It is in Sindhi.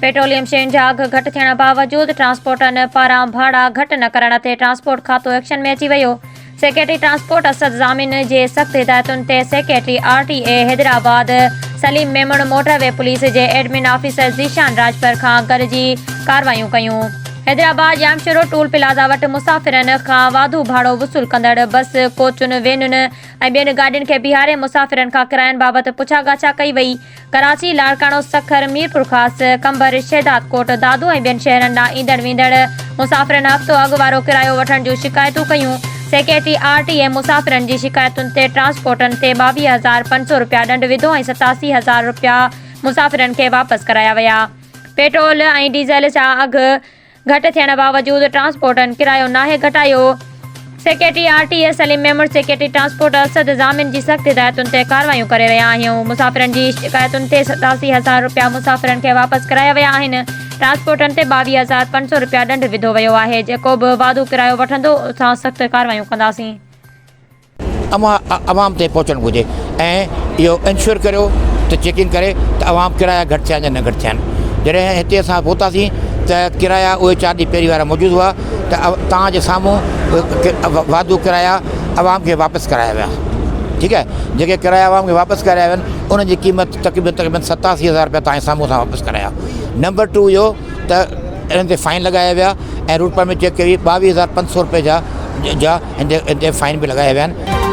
پيٽروليم شين جا اگهه گهٽ ٿيڻ باوجود ٽرانسپورٽن پاران ڀاڙا گهٽ نه ڪرڻ تي ٽرانسپورٽ کاتو ايڪشن ۾ اچي ويو. سيڪريٽري ٽرانسپورٽ اسد ضامن جي سخت هدايتن تي secretary R T A Hyderabad Saleem Memon motorway police جي ايڊمن آفيسر ذيشان راڄپر کان گڏجي ڪارروايون ڪيون. حيدرآباد ڄامشورو ٽول پلازا وٽ مسافرن کان واڌو ڀاڙو وصول ڪندڙ بس، ڪوچن، وينن ۽ ٻين گاڏين کي بيهاري مسافرن کان ڪراين بابت پڇا ڳاڇا ڪئي وئي. ڪراچي، لاڙڪاڻو، سکر، ميرپورخاص، قمبر، شهدادڪوٽ، دادو ۽ ٻين شهرن ڏانهن ايندڙ ويندڙ مسافرن هفتو اڳ وارو ڪرايو وٺڻ جون شڪايتون ڪيون. سيڪريٽري آر ٽي اي مسافرن جي شڪايتن تي ٽرانسپورٽن تي 22,500 رپيا ڏنڊ وڌو ۽ 87,000 رپيا مسافرن کي واپس ڪرايا ويا. پيٽرول ۽ ڊيزل جا اگهه گهٽ ٿيڻ باوجود ٽرانسپورٽن ڪرايو ناهي گهٽايو، secretary R T A Saleem Memon secretary transport Asad Zamin جي سخت هدايتن تي ڪارروايون ڪري رهيا آهيون، مسافرن جي شڪايتن تي 87 هزار رپيا مسافرن کي واپس ڪرايا ويا آهن، ٽرانسپورٽن تي 22,500 رپيا ڏنڊ وڌو ويو آهي، جيڪو به واڌو ڪرايو وٺندو اسان سخت ڪارروايون ڪنداسين. عوام تائين پهچڻ گهرجي ۽ اهو انشور ڪريو ته چيڪنگ ڪري ته عوام ڪرايا گهٽ ٿيا آهن يا نه گهٽ ٿيا آهن جڏهن هتي اسان پهتاسين ته ڪرايا اهي چار ڏينهن پهرين وارا موجود هئا ته توهان جي سامهون واڌو ڪرايا عوام کي واپس ڪرايا ويا ٺيڪ آهي جيڪي ڪرايا عوام کي واپس ڪرايا ويا آهن انهن جي قيمت تقريبن تقريبن 87 هزار رپيا توهان جي سامهون اسان واپس ڪرايا نمبر ٽو اهو ته انهن تي فائن لڳايا ويا ۽ روٽ پرمٽ چيڪ ڪئي وئي 22,500 رپئي جا جا هن تي فائن به لڳايا ويا آهن.